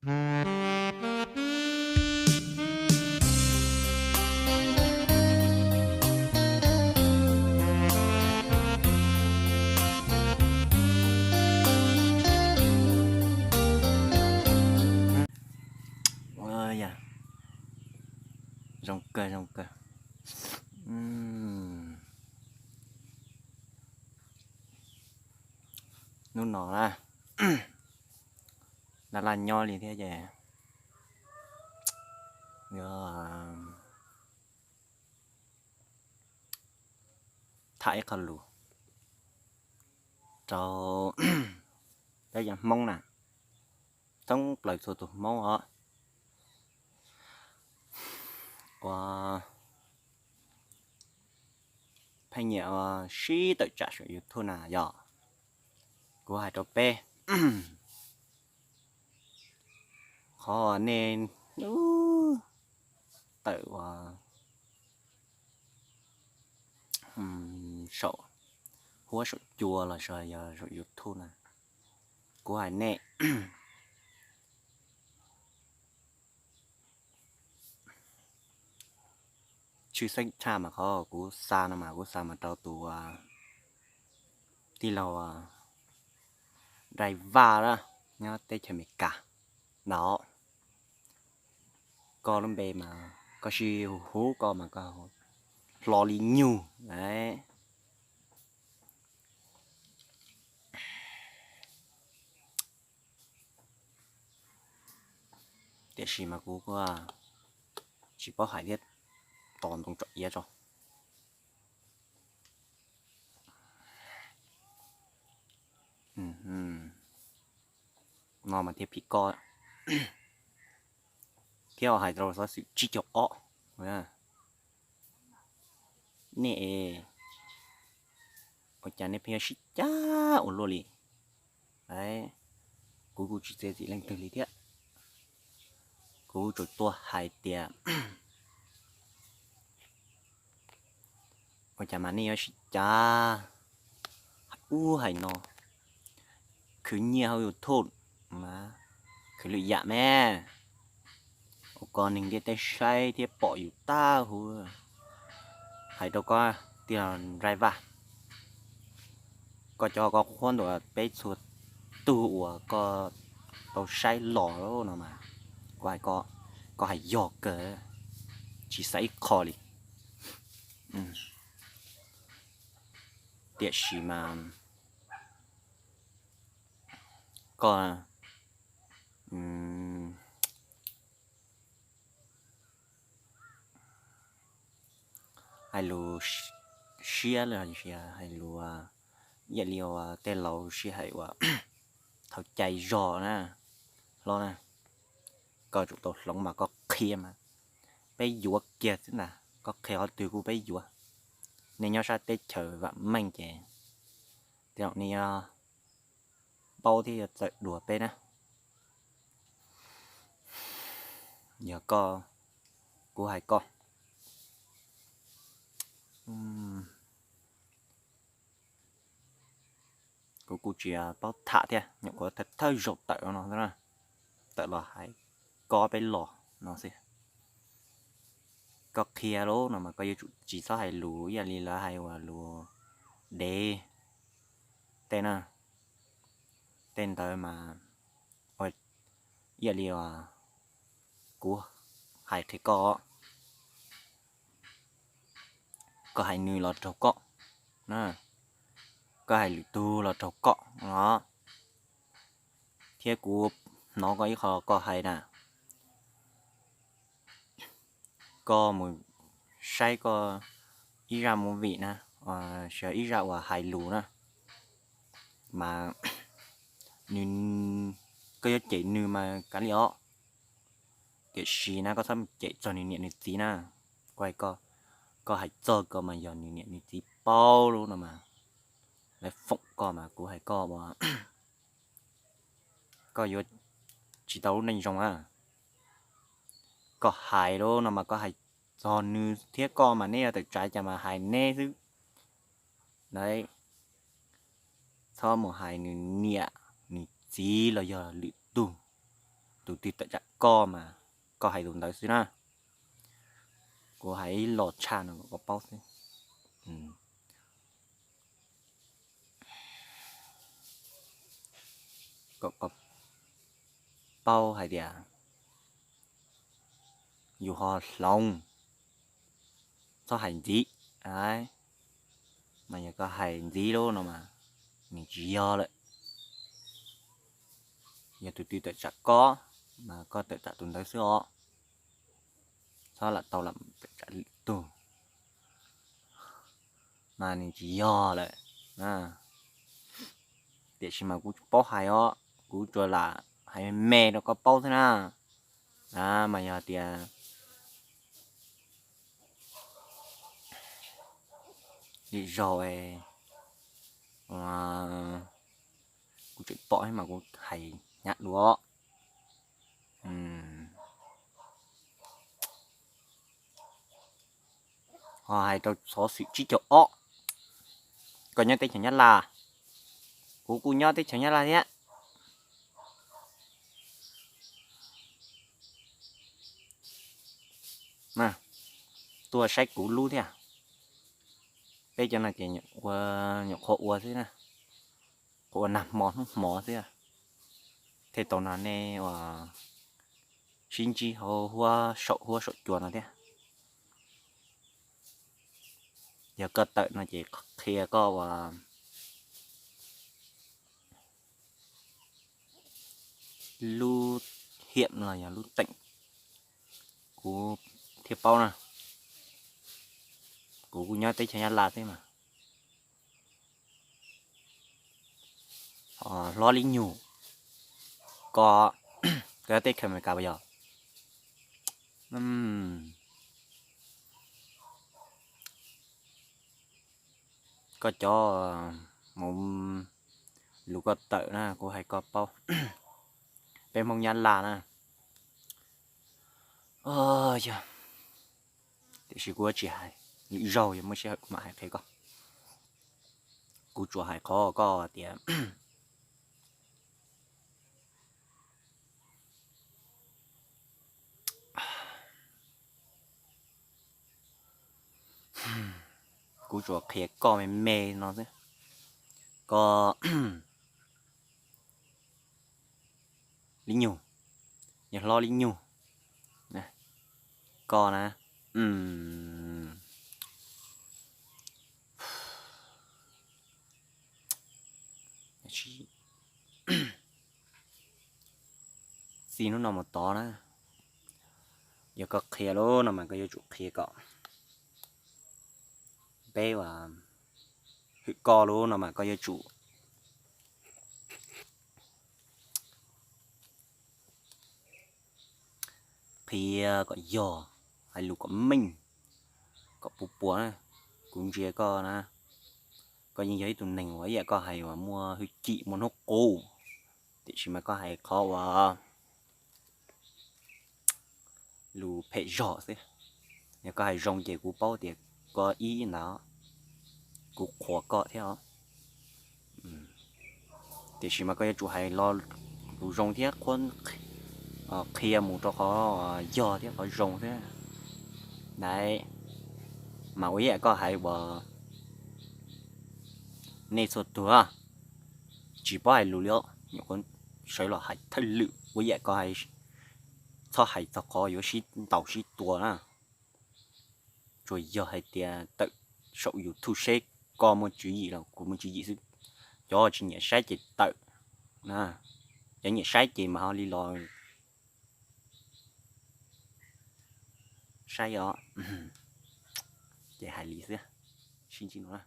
Ua yam zoo kawg zoo kawg. Hnub no na, laj laj nyob li thiab ces yuav tham ib qho lus rau peb cov Hmoob na, thoob plaws txhua tus Hmoob os, uas pheej nyiam sib tawm tsam saum YouTube na yog, kuv hais rau peb, qhov nej tawm uas saum huab saum cua los sis yog saum YouTube na, kuv hais nej tshwj xeeb tshaj mas qhov kuv xa no mas kuv xa mas rau tus tij laug Dai Vaj nyob teb chaws Amelikas no. Koj lub npe mas koj sib hu hu koj mas koj hlo li nyug. Tiam sis mas kuv tsis paub hais thiab, tos ntoo tsom iav tso. No mas thiaj phim koj thiab hais rau xov xwm tsib caug ob. Nej ua cas nej pheej yuav sib cav ua luaj li? Kuv kuj tsis txiav txim leej twg li thiab. Kuv tsuas tuaj hais tias ua cas mas nej yuav sib cav ub hais no, khwv nyiaj hauv YouTube, khwv lwm yam me, ua kom neeg ntiaj teb saib thiab pom yus tag huv. Hais rau koj tij laug Dai Vaj, koj cov koj qhuab ntuas peb txhua tug uas koj tau saib los no mas, kuv hais koj, koj hais yog kawg, tsis xav ib qho li. Tiam sis mas koj hais lus siab los hais lus ib yam li uas tej laus sib hais uas thaum cai zog na, hlob na, koj tsum tau hloov mas koj qhia mas peb yuav kiag xwb ntag, koj qhia qhov twg kuj peb yuav. Nej nyob sab teb chaws vam meej ces tej zaum nej yuav paub thiab yuav txawm dua peb na. Yog koj, kuv hais koj, kuv kuj tsis paub tham thiab, nyuam qhuav thawj zaug tawm no, tawm los hais kob peb los no xwb. Koj qhia lawm no mas koj yuav tsum tsis txhob hais lus ib yam li lawv hais uas lus dev tej na, tej ntawd mas ua ib yam li kuv hais qhia koj, koj hais nws los raug koj, koj hais lwm tus los raug koj no. Thiab kuv hnov koj ib qho koj hais na, koj mus saib koj ib zaj movie na, ib zaj uas hais lus na, mas nws, koj yuav cem nws mas kav liam os, tiam sis na koj txhob mus cem txog nws niam nws txiv na. Kuv hais koj, koj hais txog koj mas yog nws niam nws txiv paub lawm no mas lawv foom koj mas kuv hais koj as, koj yuav tsis tau lub neej zoo na. Koj hais lawm no mas koj hais txog nws thiab koj mas neb yuav tawm tsam cas mas hais neb xwb. Txhob mus hais nws niam nws txiv los yog lwm tus, tus twg tawm tsam koj mas koj hais tus ntawd xwb na. Kuv hais ib los tshaj no kom koj paub xwb. Kom koj paub hais tias yus ho hloov, txhob hais ntxiv. Mas yog koj hais ntxiv lawm no mas nws tsis yog lawm. Yog tus twg tawm tsam koj mas koj tawm tsam tus ntawd xwb os. Txhob lam tau lam tawm tsam lwm tus, mas nws tsis yog lawm. Tiam sis mas kuv tsis paub hais os, kuv tsuas lam hais me me rau koj paub xwb na. Mas yog tias lwm zaug kuv tseem pom mas kuv hais hnyav dua. Ho hais rau xov xwm tsib caug ob, koj nyob teb chaws Nyab Laj, kuv kuj nyob teb chaws Nyab Laj thiab. Tuaj saib kuv lub thiab. Peb cov no ces nyuam qhuav ua xwb na, qhuav ua nag hmo hnub hmo xwb. Thiaj tau nrog nej ua sib ntsib hauv huab saum huab saum cua no thiab. Yog koj tawm no ces qhia koj ua lub hiam los yog lub teem, kuv thiaj paub na. Kuv kuj nyob teb chaws Nyab Laj thiab mas. Hlob Li Nyug, koj, koj nyob teb chaws Amelikas puas yog? Koj cov mus lus koj tawm na, kuv hais koj paub. Peb Hmoob Nyab Laj na. Yog, tiam sis kuv tsis hais, lwm zaug yog muaj sij hawm kuv mam hais qhia koj. Kuv tsuas hais qhov koj tias kuv tsuas qhia koj me me no xwb. Koj Li Nyug, yog Hlob Li Nyug, koj na, txij hnub no mus tod na, yog koj qhia lawm no mas koj yuav tsum qhia kom peb ua hwm koj lawm no mas koj yuav tsum qhia kom yog, hais lus kom meej, kom puv puas na. Kuv ntsia koj na, koj yeej yog ib tug neeg uas ib yam koj hais uas muaj hwj chim muaj hnub qub, tiam sis mas koj hais qhov uas lus phem zog xwb. Yog koj hais zoo ces kuv paub tias koj ib ntawd, kuv qhuas koj thiab os. Tiam sis mas koj yuav tsum hais lo lus zoo thiab qhuab, qhia mus rau qhov yog thiab qhov zoo xwb. Ntawd mas ua ib yam koj hais uas nej txhua tus tsis paub hais lus li os, nyuam qhuav sawv los hais thawj lwm, ua ib yam koj hais, txhob hais txog qhov yuav sib ntaus sib tua na. Tsuas yog hais tias tawm saum YouTube seb koj muaj tswv yim los kuv muaj tswv yim xwb. Cov tsis nyiam saib ces tawm, cov nyiam saib ces mas ho li los saib os. Ces hais li xwb, sib ntsib no na.